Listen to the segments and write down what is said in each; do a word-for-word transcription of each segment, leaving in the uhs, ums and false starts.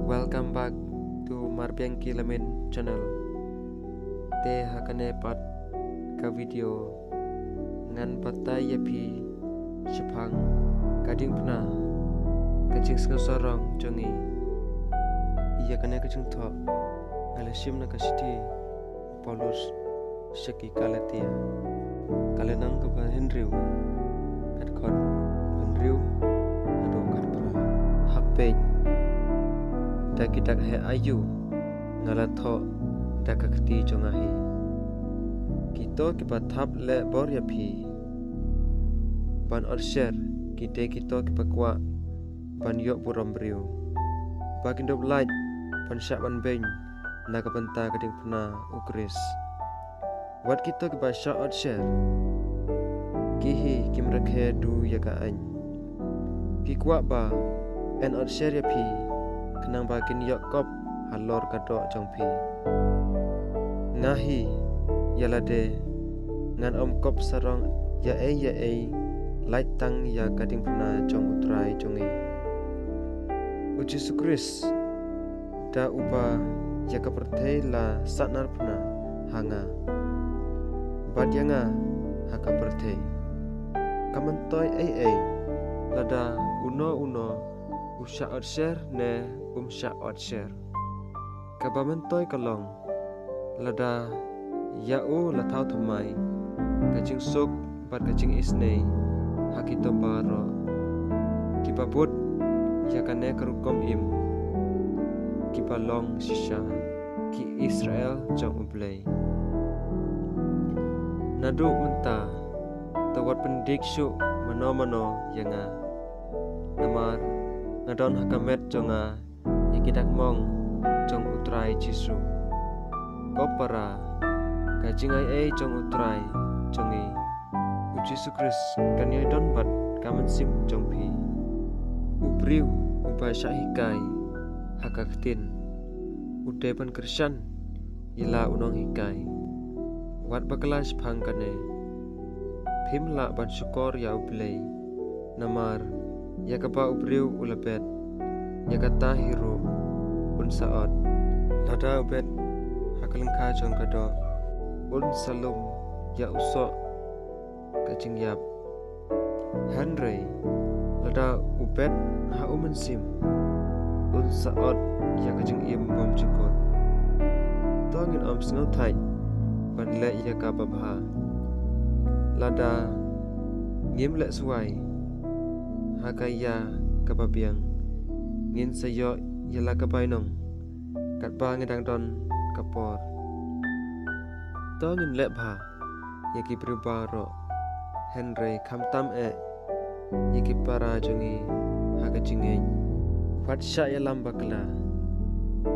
Welcome back to Marbiang Ki Lamin channel. Te ha kane pat ka video ngan batai ïa phi shaphang ka diengphna ka jingsngewsarong jong ngi. Ïa kane ka jingthoh nga la shim na ka shithi Paulus sha ki Galatia, ka lynnong kaba hynriew, ka dkhot hynriew haduh khatphra. Ha page da ki dak heh aïu nga la thoh da ka kti jong nga hi. Kito kiba thap leh bor ïa phi ban ot sher ki dei kito kiba kwah ban ïoh burom briew, ba kin dup lait ban shah ban beiñ na ka bynta ka diengphna u Khrist. Wat kito kiba shah ot sher, ki hi kim rakhe duh ïa ka aiñ. Phi kwah ba yn ot sher ïa phi khnang ba kin ïoh kop halor ka doh jong phi. Nga hi ïa lade ngan ym kop sarong ïa ei ïa ei, lait tang ïa ka diengphna jong U Trai jong ngi U Jisu Khrist. Da uba ïa ka pyrthei la sahnarphna ha nga, bad ïa nga ha ka pyrthei. Kam myntoi ei ei lada uno uno u shah ot sher ne um shah ot sher. Kaba myntoi ka long lada ïa u la thaw thymmai ka jingsuk bad ka jingisynei ha kito baroh kiba bud ïa kane ka rukom im, kiba long shisha ki Israel jong U Blei. Naduh mynta to wat pyndik shuh mano mano ïa nga, namar nga don ha ka met jong nga ïa ki dak mong jong U Trai Jisu. Ko para, ka jingai ei jong U Trai jong ngi U Jisu Khrist kan ïai don bad ka mynsiem jong phi. U briew uba shah hikai ha ka ktien u dei ban kyrshan ïa la u nonghikai. Wat bakla shaphang kane, phim lah ban shukor ïa U Blei. Namar ïa kaba u briew u la bet, ïa kata hi ruh un sa ot. Lada u bet ha ka lyngkha jong ka doh, un sa lum ïa u soh ka jingïap. Hynrei lada u bet ha u mynsiem, un sa ot ïa ka jingim bymjukut. To ngin ym sngewthait ban leh ïa kaba bha. Lada ngim leh suwai ha ka ïa kaba biang, ngin sa ïoh ïa la ka bainong katba ngi dang don ka por. To ngin leh bha ïa ki briew baroh, hynrei khamtam eh ïa ki para jong ngi ha ka jingngeit. Wat shah ïalam bakla,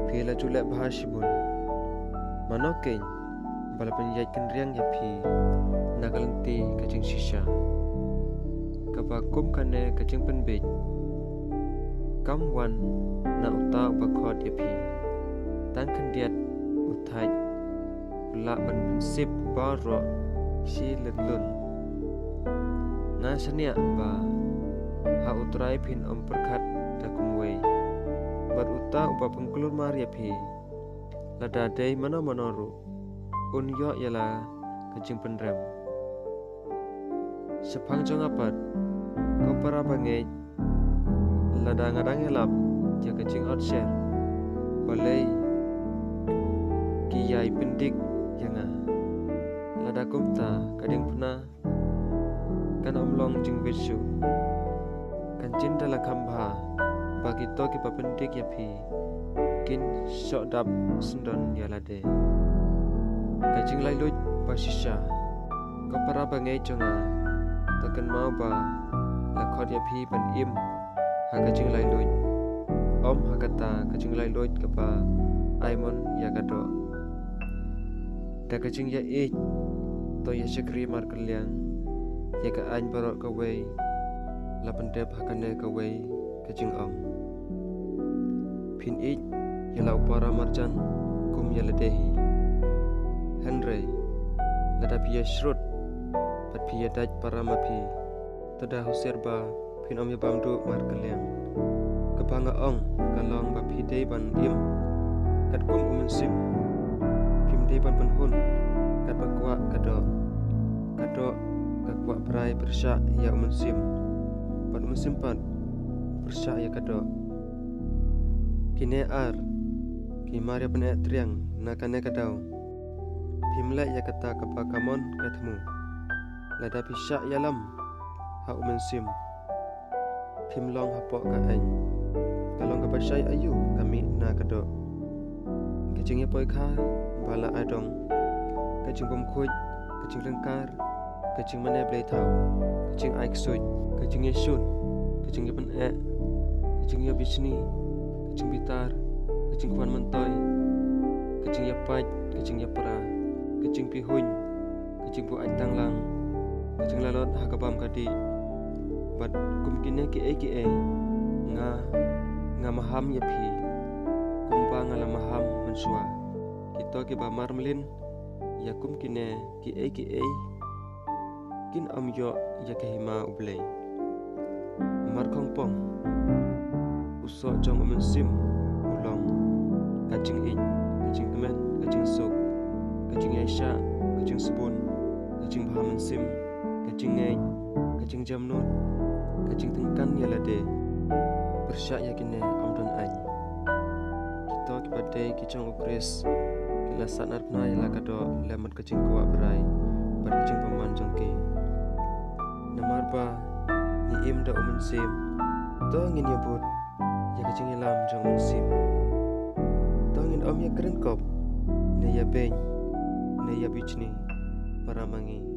phi la ju leh bha shibun. Mano keiñ ba la pynïaid kynriang ïa phi na ka lynti ka jingshisha? Kaba kum kane ka jingpynbeit kam wan na uta uba khot ïa phi. Tang khyndiat u thait, u lah ban pynsip baroh shi lynlun. Nga shaniah ba ha U Trai phin ym pyrkhat da kumwei. Bad uta uba pynkulmar ïa phi, lada dei mano mano ruh, un ïoh ïa la ka jingpynrem. Shaphang jong nga pat, ko para bangeit, lada nga dang ïalap ïa ka jingot sher, balei ki ïai pyndik ïa nga? Lada kumta, ka diengphna kan ym long jingwit shuh. Kan jin da la kham bha ba kito kiba pyndik ïa phi kin shoh dap syndon ïa lade. Ka jinglait luid ba shisha. Ko para bangeit jong nga, to kynmaw ba la khot ïa phi ban im ha ka jinglait luid, ym ha kata ka jinglait luid kaba ai mon ïa ka doh. Da ka jingïaieit, to ïa shakri markylliang ïa ka aiñ baroh kawei la pyndep ha kane kawei ka jingong. Phin ïeit ïa la u para marjan kum ïa lade hi. Hynrei lada phi ïa shrut bad phi ïa dait para ma phi, to da husiar ba phin ym ïa bam duh markylliang. Ko Ba nga ong ka long ba phi dei ban im katkum u mynsiem. Phim dei ban pynhun katba kwah ka doh. Ka doh ka kwah brai pyrshah ïa u mynsiem, bad u mynsiem pat pyrshah ïa ka doh. Kine ar ki mar ïa pyneh triang na kane ka daw. Phim leh ïa kata kaba ka mon ka thmu. Lada phi shah ïalam ha u mynsiem, phim long hapoh ka aiñ. Ka long kaba shai aïu ka mih na ka doh. Ka jingïapoi kha ba la ai dong, ka jingbymkhuid, ka jingryngkar, ka jingmane blei thaw, ka jingai ksuid, ka jingïashun, ka jingïapyneh, ka jingïabishni, ka jingbitar, ka jingkwah myntoi, ka jingïapait, ka jingïapra, ka jingpihuiñ, ka jingbuaid tanglang, ka jinglalot ha ka bam ka dih. Bad kum kine kiei kiei, nga, nga maham ïa phi kumba nga la maham mynshuwa. Kito kiba mar mlien ïa kum kine kiei kiei kin ym ïoh ïa ka hima U Blei. Mar khongpong, u soh jong u mynsiem u long ka jingïeit, ka jingkmen, ka jingsuk, ka jingïaishah, ka jingsbun, ka jingbha mynsiem, ka jingngeit, ka jingjemnud, ka jingtyngkan ïa lade. Pyrshah ïa kine ym don aiñ. Kito kiba dei ki jong U Khrist ki la sahnarphna ïa la ka doh lem bad ka jingkwah brai bad ka jingbymman jong ki. Namar ba ngi im da u mynsiem, to ngin ïabud ïa ka jingïalam jong u mynsiem. To ngin ym ïakren kop ne ïabeiñ ne ïabishni para ma ngi.